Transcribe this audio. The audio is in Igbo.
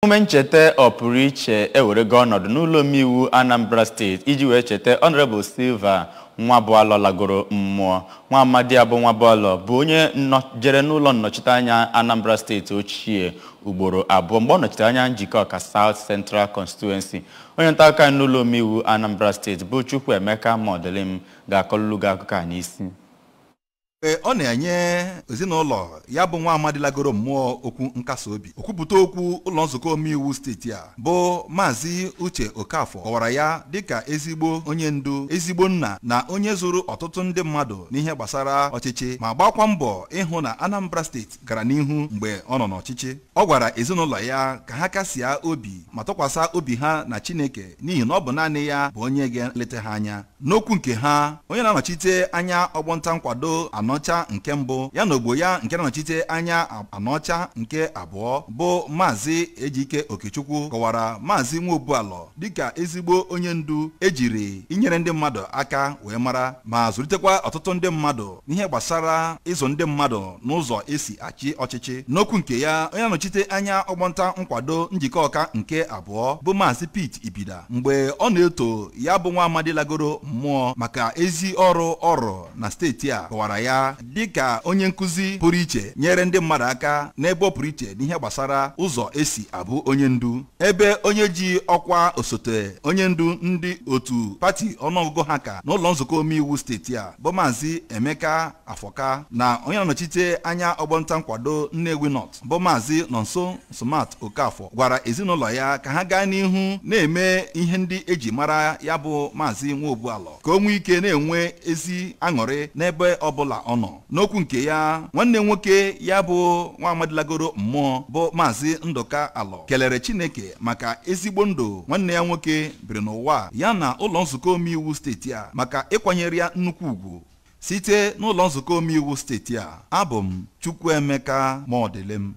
Emume ncheta ọpụrụiche ewerego ọnọdụ n'ụlọ omeiwu Anambra Steeti iji wee cheta Honorable Silva Nwabualo lagoro mmụọ. Nwa amadi abụ Nwabualo bụ onye jere n'ụlọ nnọchiteanya Anambra Steeti ochie ugboro abụọ mgbe ọ nọchitere anya Njikọka South Central Constituency. Onye nta akụkọ anyị n'ụlọ omeiwu Anambra Steeti bụ Chukwuemeka Modilim ga-akọlụlụ gị akụkọ a n'isi. Mgbe ọ na-enye ezinụlọ ya bụ nwa amadi lagoro mmụọ okwu nkasi obi, okwupụta okwu ụlọ nzukọ omeiwu steeti a bụ Maazị Uche Okafọ kọwara ya dịka ezigbo onye ndu, ezigbo nna na onye zụrụ ọtụtụ ndị mmadụ n'ihe gbasara ọchịchị ma gbakwa mbọ ịhụ na Anambra Steeti gara n'ihu mgbe ọ nọ n'ọchịchị. Ọ gwara ezinụlọ ya ka ha kasịa obi ma tụkwasị obi ha na Chineke n'ihi na ọ bụ naanị ya bụ onye ga-eleta ha anya. N'okwu nke ha, onye na-anọchite anya ọgbọnta nkwado Anọcha nke mbụ ya na ogbo ya nke na-anọchite anya Anọcha nke abụọ bụ Maazị Ejike Okechukwu kọwara Maazị Nwaobualo dịka ezigbo onye ndu ejiri inyere ndị mmadụ aka wee mara ma zụlitekwa ọtụtụ ndị mmadụ n'ihe gbasara ịzụ ndị mmadụ n'ụzọ esi achị ọchịchị. N'okwu nke ya, onye na-anọchite anya ọgbọnta nkwado Njikọka nke abụọ bụ Maazị Pete Ibida mgbe ọ na-eto ya bụ nwa amadi lagoro mmụọ maka ezi ọrụ ọrụ na steeti a kọwara ya dịka onye nkụzi pụrụ iche nyere ndị mmadụ aka n'ebe ọ pụrụ iche n'ihe gbasara ụzọ esi abụ onye ndu, ebe onye ji ọkwa osote onye ndu ndị otu pati ọnụọgụgụ ha ka n'ụlọ nzukọ omeiwu steeti a bụ Maazị Emeka Afọka na onye na-anọchite anya ọgbọnta nkwado Nnewi North bụ Maazị Nonso Smart Okafọ gwara ezinụlọ ya ka ha gaa n'ihu na-eme ihe ndị eji mara ya bụ Maazị Nwaobualo ka o nwee ike na-enwe ezi aṅụrị n'ebe ọbụla ọ nọ. N'okwu nke ya, nwanne nwoke ya bụ nwa amadi lagoro mmụọ bụ Maazị Ndụka Alọ kelere Chineke maka ezigbo ndụ nwanne ya nwoke biri n'ụwa ya na ụlọ nzukọ omeiwu steeti a maka ịkwanyere ya nnukwu ugwu. Site n'ụlọ nzukọ omeiwu steeti a, abụ m Chukwuemeka Modilim.